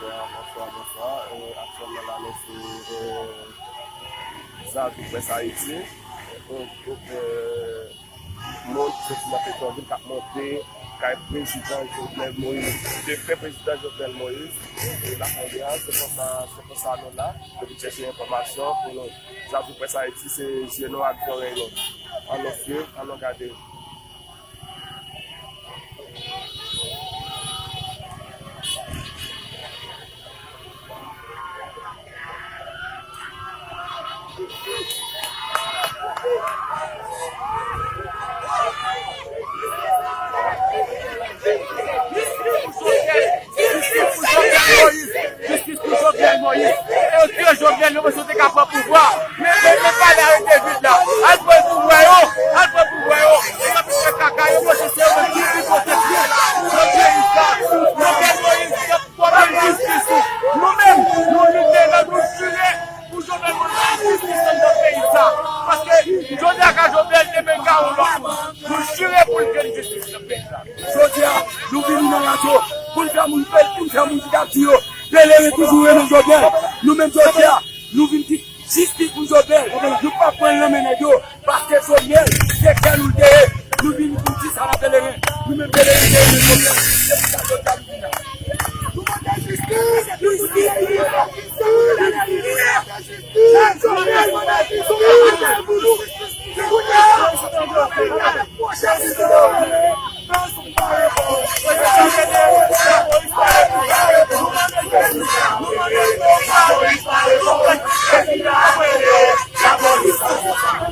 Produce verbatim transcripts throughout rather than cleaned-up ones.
Bonswa, bonswa, bonswa. E, aktyèlman la, nou sou, e, Zazou Press Haïti. E, e, e, moun soti nan Petyonvil k ap monte kay prezidan Jovenel Moïse, defen prezidan Jovenel Moïse. E, la kounye a, se konsa, se konsa nou la. Nou vin chèche enfòmasyon pou nou. Zazou Press Haïti, se zye nou ak zòrèy nou. Ann nou swiv, ann nou gade. Jistis pou Jovenel Moïse! Jistis pou Jovenel Moïse! E yo tiye Jovenel, yo panse yo te ka pran pouvwa. Men, men, men pale arete vit la. Al pran pouvwa yo! Al pran pouvwa yo! Yo ap fè kaka, yo panse se yo menm ki pi pwoteje nan peyi sa. Jovenel Moïse, y ap pwoteje jistis ou. Nou menm, nou lite, nou jire pou Jovenel Moïse jwenn jistis anndan peyi sa. Paske jodi a ka Jovenel, demen ka yon lòt moun. Nou jire pou l jwenn jistis nan peyi sa. Jodi a, nou vini nan radyo pou n fè moun, pou n fè moun ki t ap di yo, Pèleren toujou renmen Jovenel. Nou menm jodi a, nou vin di jistis pou Jovenel. Nou p ap pran l nan men nèg yo, paske Jovenel, se kè nou l te ye. Nou vin pou n di sa nan Pèleren. Nou menm Pèleren te renmen Jovenel. Se pou sa jodi a nou vin la. Nou mande jistis, jistis, jistis.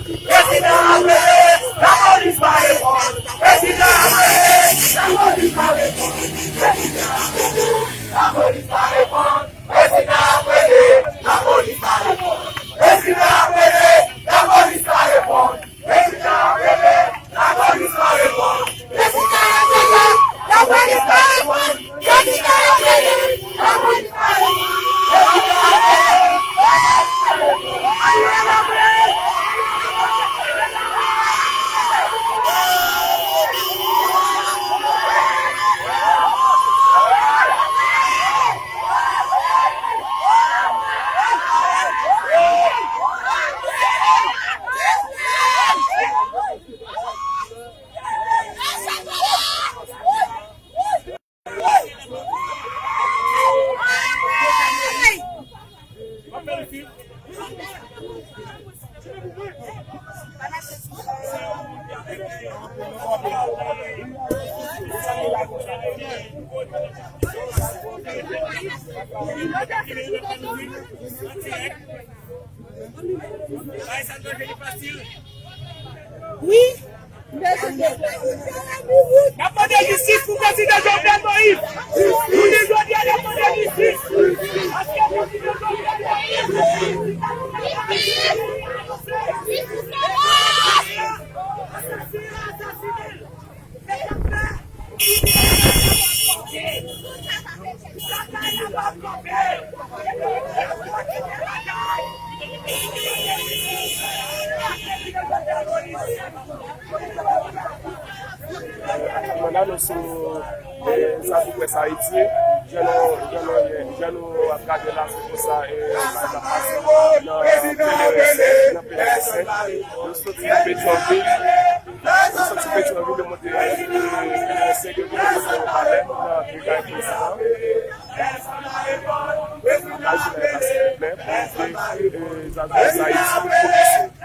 Prezidan ap rele, lapolis pa reponn. Prezidan ap rele, lapolis pa reponn. Prezidan ap rele, lapolis pa reponn. Prezidan ap rele, lapolis pa reponn. Prezidan ap rele, lapolis pa reponn. Prezidan ap rele, lapolis pa reponn. Prezidan ap rele. Wi. N ap mande jistis pou prezidan Jovenel Moïse. Nou di jodi a n ap mande jistis. Paske prezidan Jovenel Moïse, asasinen, asasinen. Manda nou sou, eh, Zazou Press Haïti. Jan nou, jan nou, jan nou ap gade la, se konsa, eh, bagay la pase nan P D S, nan P D S. Nou soti Petyonvil. Soti Petyonvil, yo monte, eh, sèke pou yo monte nan palè, nan tribinal prezidan. Kajinay pase byen, eh, Zazou Press Haïti, pou pase.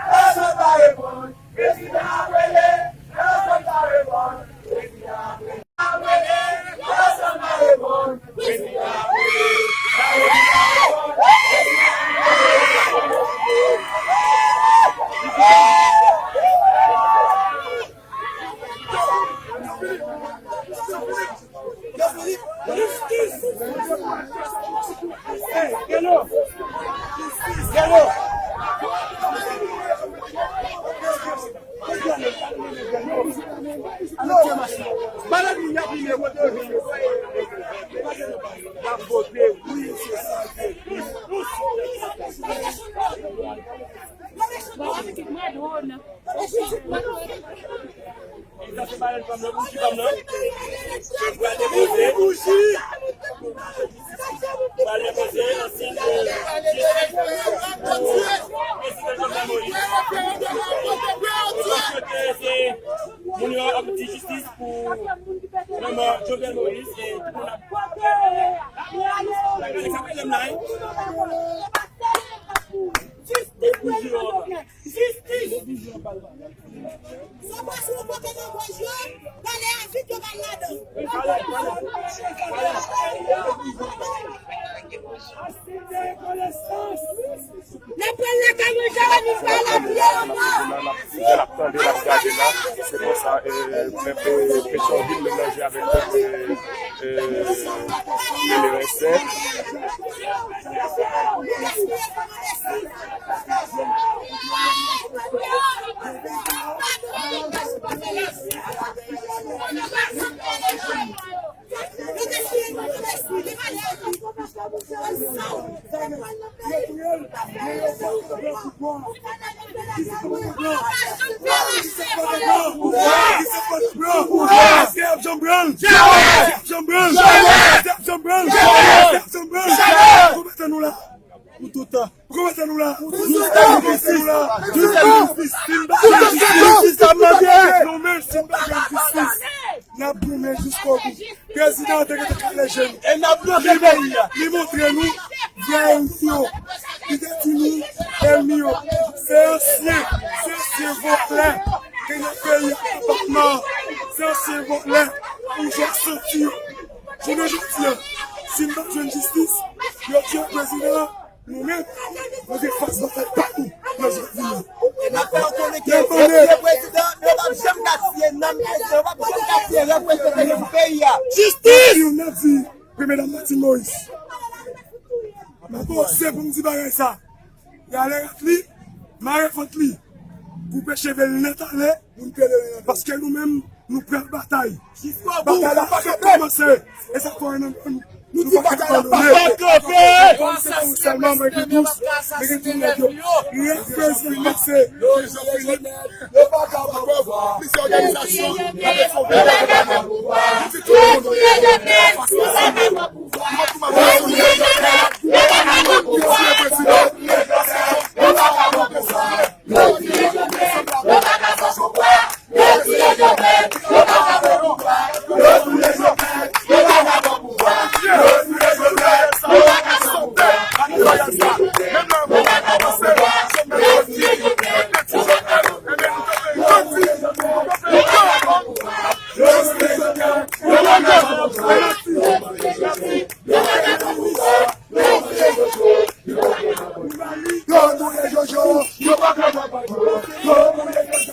Polis, e, tout moun ap. Sa fè lè m la, wi. Jistis pou Jewova. Jistis. Sa pase yon kote nan gòj yo, pale a vit yo pral ladan. N ap pran lakay mwen, Jeremi pa la pye ankò. L ap tande, l ap gade la. Se konsa, e, pèp, e, Petyonvil melanje avèk pèp, e, e, Pelerensen. Pou toutan. Pou toutan. Pou toutan. Pou toutan. Jistis ap mande. Nou menm, si n pa jwenn jistis, n ap goumen jiskobou. Prezidan an te gentan kale je nou. E n ap bloke peyi a. Li montre nou vrè ènmi yo. Li te di nou ènmi yo. Se ansyen, se ansyen vòlè ki nan peyi a, apatman. Se ansyen vòlè pou jwè santi yo. Jounen jodi a, si n pa jwenn jistis, yo tiye prezidan an, nou menm, nou gen fas batay pa nou nan jodi a. E n ap fè yo konnen ke yo tiye prezidan, men yo p ap janm ka tiye nanm prezidan, yo p ap janm ka tiye rèv prezidan ki nan peyi a. Jistis! N ap di, Premye Dam Martine Moïse, m ap oze pou m di bagay sa. Rale rat li, mare fant li, koupe cheve l nèt ale, moun Pelerin an. Paske nou menm, nou pral batay. Batay la pa ka kòmanse. E sa fè nan nou. Nou di batay la pa ka kanpe. Kòm se pa ou sèlman mwen ki dous, men gen tout nèg yo. Rèv prezidan pase. Yo pa ka pran pouvwa. Plizyè òganizasyon ap sove. Nou di tout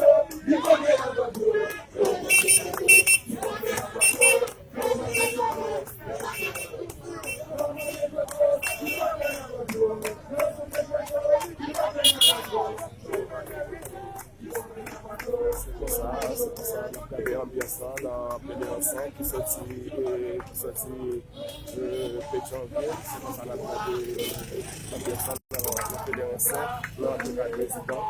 moun. Se konsa, se konsa n ap gade anbyans lan nan Pelerensen ki soti, e, ki soti, e, Petyonvil. Se konsa n ap gade anbyans lan nan, nan Pelerensen, nan antre kay prezidan.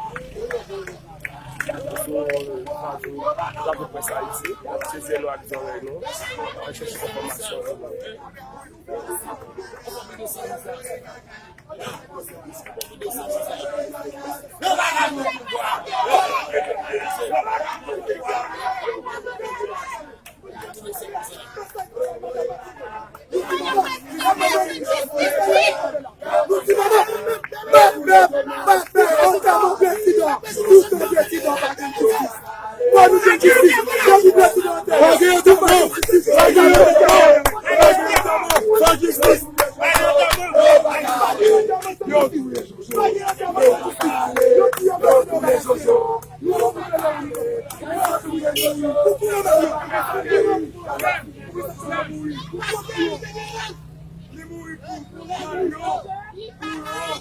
Sou, e, radyo, radyo Près Ayiti, n ap sezi nou ak zòrèy nou, al chèche enfòmasyon pou nou. Li mouri pou Mario, pou Ran,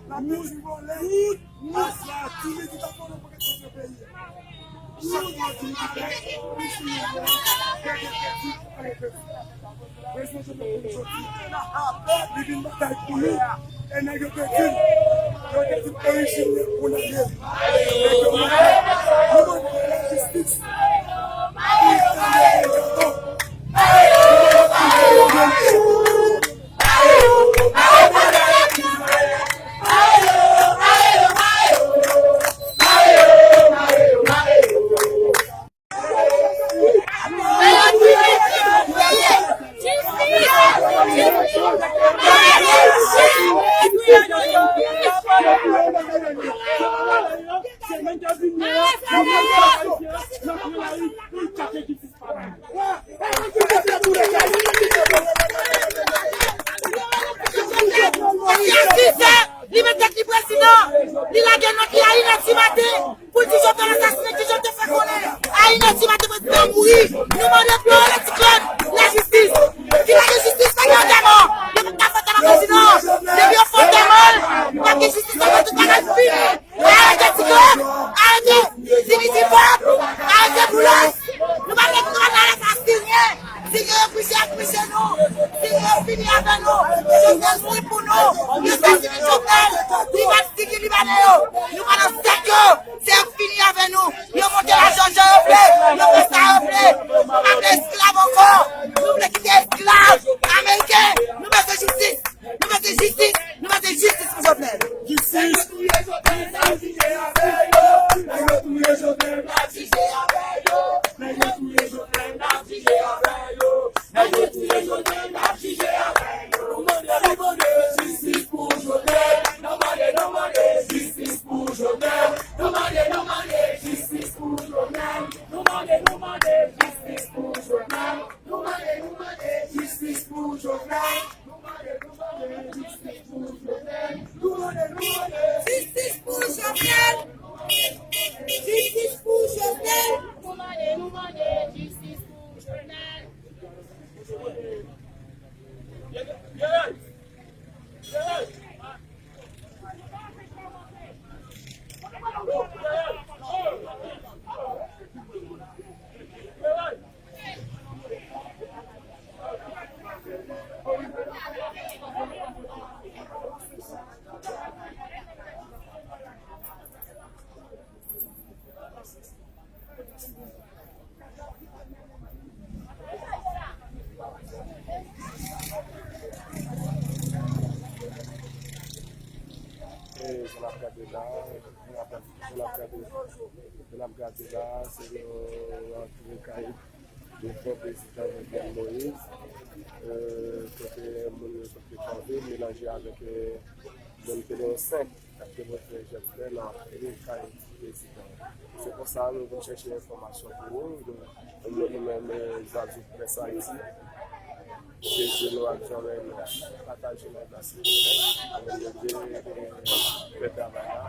la pèch vòlè, tout mas la, tout medikaman nan pòkèt peyi a. Chak mwa di nou pale, nou sou yon mwa, gen gen pèdi, pa gen pèdi. Prezidan Jovenel Moïse soti, li vin batay pou nou. E nèg yo te di l, yo te di l orijinè Gonayiv. Nèg yo mande, nou mande lajistis. Pou Italyen e Gato. Fini avè nou. Jovenel mouri pou nou. Yo asasinen Jovenel. Li bat sivil libanè yo. Nou pa nan sèk yo. Se yo k fini avè nou. Yo monte lajan jan yo vle. Yo fè sa yo vle. Nou pa vle esklav ankò. Nou vle kite esklav ameriken. Nou bezwen jistis. Nou bezwen jistis. Nou bezwen jistis pou Jovenel. Jistis. Nèg yo touye Jovenel, n ap jije avè yo. Nèg yo touye Jovenel, n ap jije avè yo. Nèg yo touye Jovenel, n ap jije avè yo. Nou mande, nou mande jistis pou Jovenel. Nou mande, nou mande jistis pou Jovenel. Nou mande, nou mande jistis pou Jovenel. Nou mande, nou mande jistis pou Jovenel. Nou mande, nou mande jistis pou Jovenel. Nou mande, nou mande jistis pou Jovenel. Nou mande, nou mande jistis pou Jovenel. Jistis pou Jovenel. Nou mande, nou mande jistis pou Jovenel. E, jan n ap gade la, jan n ap gade, jan n ap gade, jan n ap gade la, se yon antre kay defen prezidan Jovenel Moïse, e, kote moun yo sot te kanpe, melanje avèk, e, moun ki te gen senk k ap demontre Jovenel nan antre kay prezidan. Se konsa nou vin chèche enfòmasyon pou ou. Nou, nou menm, e, Zazou Près Ayiti, se nou ak zanmi nou, pataje live la silvouplè. Nou mande de, de fè travay la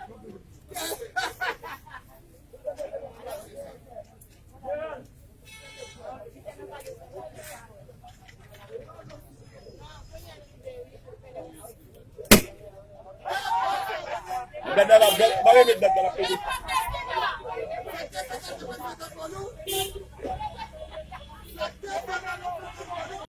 pou di nou pwofesè. Dada la, dada, ba remèt dada la pede.